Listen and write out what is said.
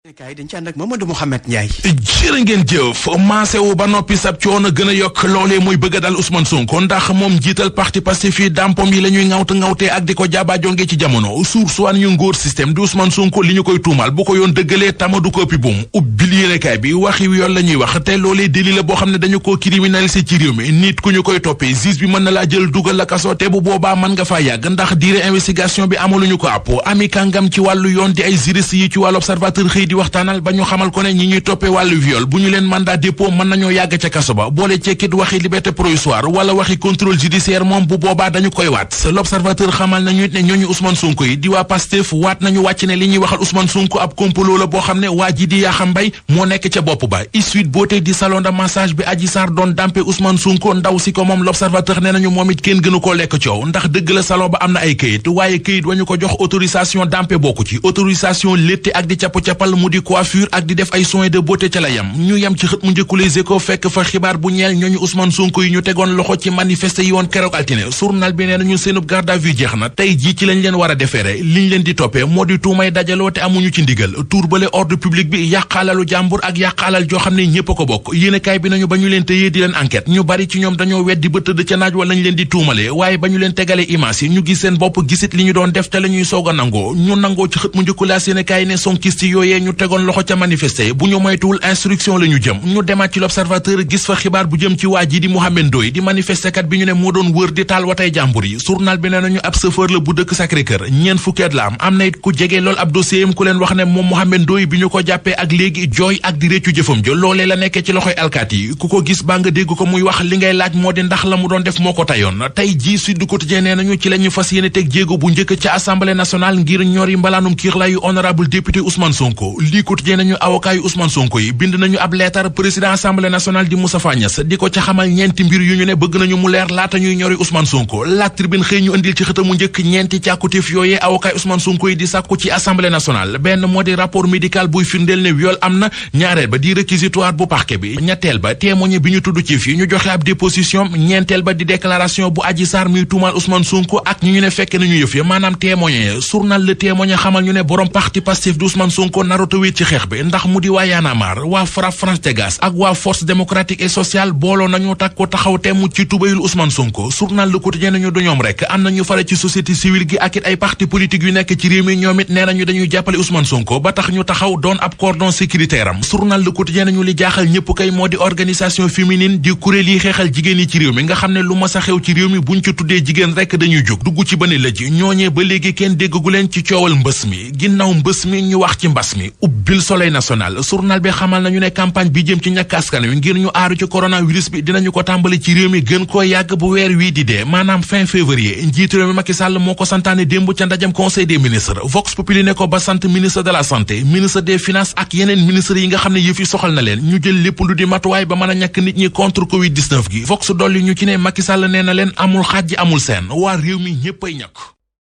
kay dañ ci ànd ak Mamadou Mouhamed Ndiaye. jërë ngeen jëf maasewu ba noppi sab coono gën a yokk loolee muy bëgg a dal Ousmane Sonko ndax moom jiital parti Pastef fii dampom yi la ñuy ŋawtee ak di ko jaabaajonge ci jamono sursoi ñu ngóor système di Ousmane Sonko li ñu koy tuumal bu ko yoon dëggalee tama du ko ëppi buum ubbil yéenekaay bi waxi yoon la ñuy wax te loolee délit la boo xam ne dañu koo criminalisé ci réew mi nit ku ñu koy toppee juge bi mën na laa jël dugal la kaso te bu boobaa mën nga faa yàgg ndax diire investigation bi amaluñu ko àpp ami kàngam ci wàllu yoon di ay juriste yi ci wàllu observateur xëy di waxtaanal ba ñu xamal ko ne ñi ñuy toppee wàllu viol bu ñu leen mandat dépôt mën nañoo yàgg ca kaso ba boole cekkit waxi liberté provisoire wala waxi contrôle judiciaire moom bu boobaa dañu koy waat l'observateur xamal nañu it ne ñooñu Ousmane Sonko yi di waa Pastef waat nañu wàcc ne li ñuy waxal Ousmane Sonko ab complot la boo xam ne waa ji di Yakham Mbaye moo nekk ca bopp ba Sweet Beauté di salon de massage bi Adji Sarr doon dampe Ousmane Sonko ndaw si ko moom l'observateur nee nañu moom it kenn gënu koo lekk coow ndax dëgg la salon ba am na ay këyit waaye këyit wañu ko jox autorisation dampe bokku ci autorisation létte ak di capp-cappal mu di coiffure ak di def ay soins de beauté ca la yam ñu yem ci xët mu njëkku Les Échos fekk fa xibaar bu ñeel ñooñu Ousmane Sonko yi ñu tegoon loxo ci manifester yi woon keroog altine journal bi nee nañu seenub garde à vue jeex na tey jii ci lañ leen war a defeere liñ leen di toppee moo di tuumay dajaloo te amuñu ci ndigal turbale ordre public bi yàqaalalu jàmbur ak yàqaalal joo xam ne ñépp a ko bokk yéenekaay bi nañu ba ñu leen tëyee di leen enquête ñu bari ci ñoom dañoo weddi ba tëdd ca naaj wala lañ leen di tuumale waaye ba ñu leen tegalee image yi ñu gis seen bopp gisit li ñu doon def te la ñuy soog a nangoo ñu nangoo ci xët mu njëkku la yéenekaay ne sonkiste yooyee ñu tegoon loxo ca manifester bu ñu moytuwul instruction la ñu jëm ñu demaat ci l'observateur gis fa xibaar bu jëm ci waa ji di Mohamed Ndoye di manifestekat bi ñu ne moo doon wër di taal watay jàmbur yi journal bi ne nañu ab chauffeur la bu dëkk Sacré-Cœur ñeent fukki at la am na it ku jege lool ab dossier am ku leen wax ne moom Mohamed Ndoye bi ñu ko jàppee ak léegi jooy ak di réccu jëfam jo loolee la nekkee ci loxoy alkaat yi ku ko gis baa nga dégg ko muy wax li ngay laaj moo di ndax la mu doon def moo ko tayoon tey jii Sud Quotidien nee nañu ci la ñu fas yéene teg jéego bu njëkk ca assemblée nationale ngir ñori mbalaanum kiirlaayu honorable député Ousmane Sonko lii Quotidien nañu avocat yu Ousmane Sonko yi bind nañu ab leetar président assemblée nationale di Moustapha Niasse di ko ca xamal ñeenti mbir yu ñu ne bëgg nañu mu leer laata ñuy ñori Ousmane Sonko La Tribune xëy ñu indil ci xëtamu njëkk ñeenti càkkutéef yooyee avocat Ousmane Sonko yi di sàkku ci assemblée nationale benn moo di rapport médical buy firndeel ne viol am na ñaareel ba di réquisitoire bu parquet bi ñetteel ba témoin bi ñu tudd ci fii ñu joxe ab déposition ñeenteel ba di déclaration bu Adji Sarr muy tuumaal Ousmane Sonko ak ñu ne fekk nañu yëf ya maanaam témoin journal Le Témoin xamal ñu ne borom parti Pastef di Ousmane Sonko narota wéet ci xeex bi ndax mu di waa Y'en a marre waa FRAPP France Dégage ak waa force démocratique et sociale booloo nañu takko taxaw temm ci tubayul Ousmane Sonko journal Le Quotidien nañu du ñoom rek am nañu fare ci société civile gi ak it ay parti politique yu nekk ci réew mi ñoom it nee nañu dañuy jàppale Ousmane Sonko ba tax ñu taxaw doon ab cordon sécuritaire am journal Le Quotidien nañu li jaaxal ñëpp kay moo di organisation féminine di kuréel yi xeexal jigéen yi ci réew mi nga xam ne lu mas a xew ci réew mi buñ ci tuddee jigéen rek dañuy jóg dugg ci bëne la ji ñooñee ba léegi kenn déggagu leen ci coowal mbës mi ginnaaw mbës mi ñu wax ci mbas mi ubbil Soleil national journal bi xamal nañu ne campagne bi jëm ci ñàkk askan wi ngir ñu aaru ci coronavirus bi dinañu ko tàmbali ci réew mi gën koo yàgg bu weer wii di dee maanaam fin février njiitu réew mi Macky Sall moo ko santaane démb ca ndajam conseil des ministres Vox Populi ne ko ba sant ministre de la santé ministre des finances ak yeneen ministres yi nga xam ne yëf yi soxal na leen ñu jël lépp lu di matuwaay ba mën a ñàkk nit ñi contre Covid 19 gi Vox dolli ñu ci ne Macky Sall nee na leen amul xaaj amul seen waa réew mi ñépp ay ñàkk